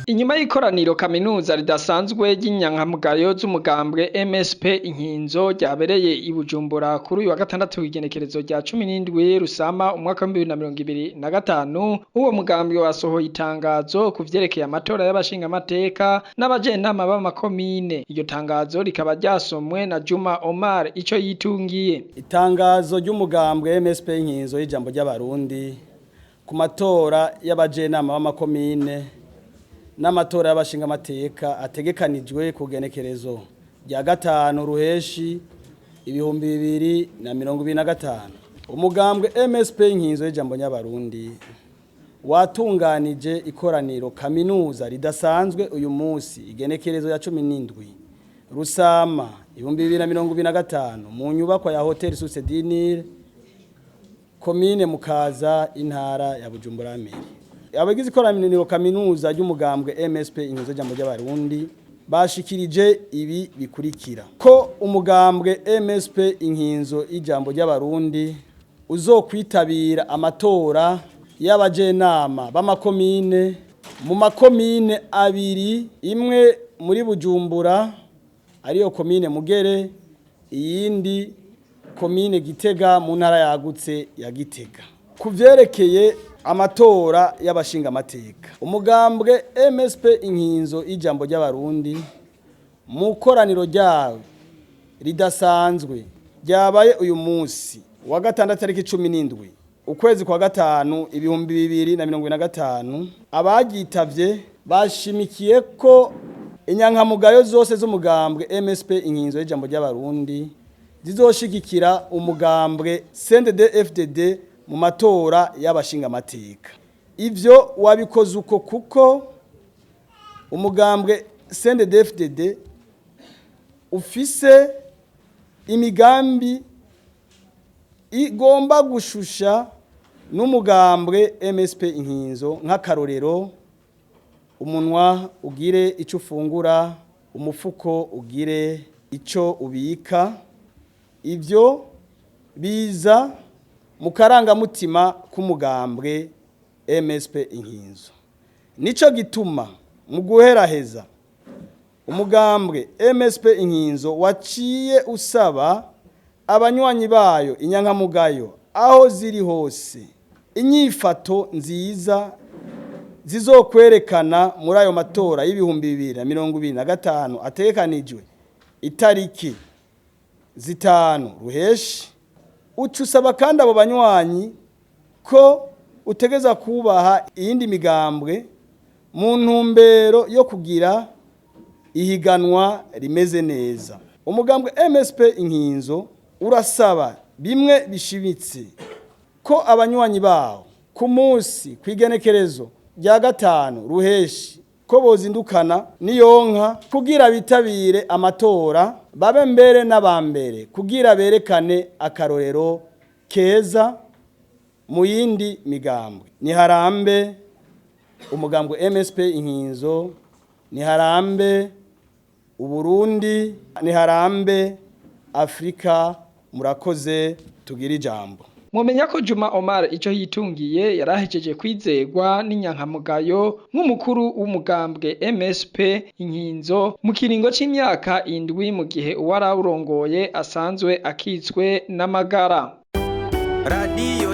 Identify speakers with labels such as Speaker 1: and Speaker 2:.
Speaker 1: Inyuma y'ikoraniro kaminuza ridasanzwe ry'inyankamugayo z'umugambwe MSP Inkinzo ryabereye i Bujumbura kuri uyu wa gatandatu, igenekerezo rya 17 Rusama umwaka wa 2025, uwo mugambwe wasohoye itangazo ku vyerekeye amatora y'abashingamateka n'abajenama b'amakomine. Iryo tangazo rikaba ryasomwe na Juma Omar Ico Yitungiye.
Speaker 2: Itangazo ry'umugambwe MSP Inkinzo y'Ijambo ry'Abarundi ku matora y'abajenama b'amakomine n'amatora y'abashingamateka ategekanijwe ku genekerezo rya 5 Ruheshi 2025. Umugambwe MSP Inkinzo y'Ijambo ry'Abarundi watunganije ikoraniro kaminuza ridasanzwe uyu munsi, igenekerezo ya 17 Rusama 2025, mu nyubakwa ya Hotel Source du Nil, komine Mukaza, intara ya Bujumbura Mairie. Abagize ikoraniro kaminuza ry'umugambwe MSP Inkinzo y'Ijambo ry'Abarundi bashikirije ibi bikurikira: ko umugambwe MSP Inkinzo y'Ijambo ry'Abarundi uzokwitabira amatora y'abajenama b'amakomine mu makomine abiri, imwe muri Bujumbura ariyo komine Mugere, iyindi komine Gitega mu ntara yagutse ya Gitega. Ku vyerekeye amatora y'abashingamateka, umugambwe MSP Inkinzo y'Ijambo ry'Abarundi mu koraniro ryawe ridasanzwe ryabaye uyu munsi wa gatandatu tariki 17 ukwezi kwa gatanu 2025, abaryitavye bashimikiye ko inyankamugayo zose z'umugambwe MSP Inkinzo y'Ijambo ry'Abarundi zizoshigikira umugambwe CNDD FDD mu matora y'abashingamateka. Ivyo wabikoze uko kuko umugambwe CNDD FDD ufise imigambi igomba gushusha n'umugambwe MSP Inkinzo, nk'akarorero: umunwa ugire icyo ufungura, umufuko ugire icyo ubika. Ibyo biza mu karangamutima k'umugambwe MSP Inkinzo. Nico gituma mu guheraheza umugambwe MSP Inkinzo waciye usaba abanywanyi bayo inyankamugayo aho ziri hose inyifato nziza zizokwerekana muri ayo matora y'2025 ategekanijwe itariki 5 Ruheshi. Uca usaba kandi abo banywanyi ko utegeza kubaha iyindi migambwe mu ntumbero yo kugira ihiganwa rimeze neza. Umugambwe MSP Inkinzo urasaba bimwe bishimitse ko abanywanyi bawo ku munsi kw'igenekerezo rya 5 Ruheshi ko bozindukana niyonka kugira bitabire amatora, babe mbere n'abambere kugira berekane akarorero keza mu yindi migambwe. Niharambe umugambwe MSP Inkinzo, niharambe Uburundi, niharambe Afrika. Murakoze, tugira ijambo.
Speaker 1: Mwomenya ko Juma Omar Ico Yitungiye yarahejeje kwizegwa n'inyankamugayo nk'umukuru w'umugambwe MSP Inkinzo mu kiringo c'imyaka 7, mu gihe uwarawurongoye asanzwe akitswe n'amagara.
Speaker 3: Radiyo.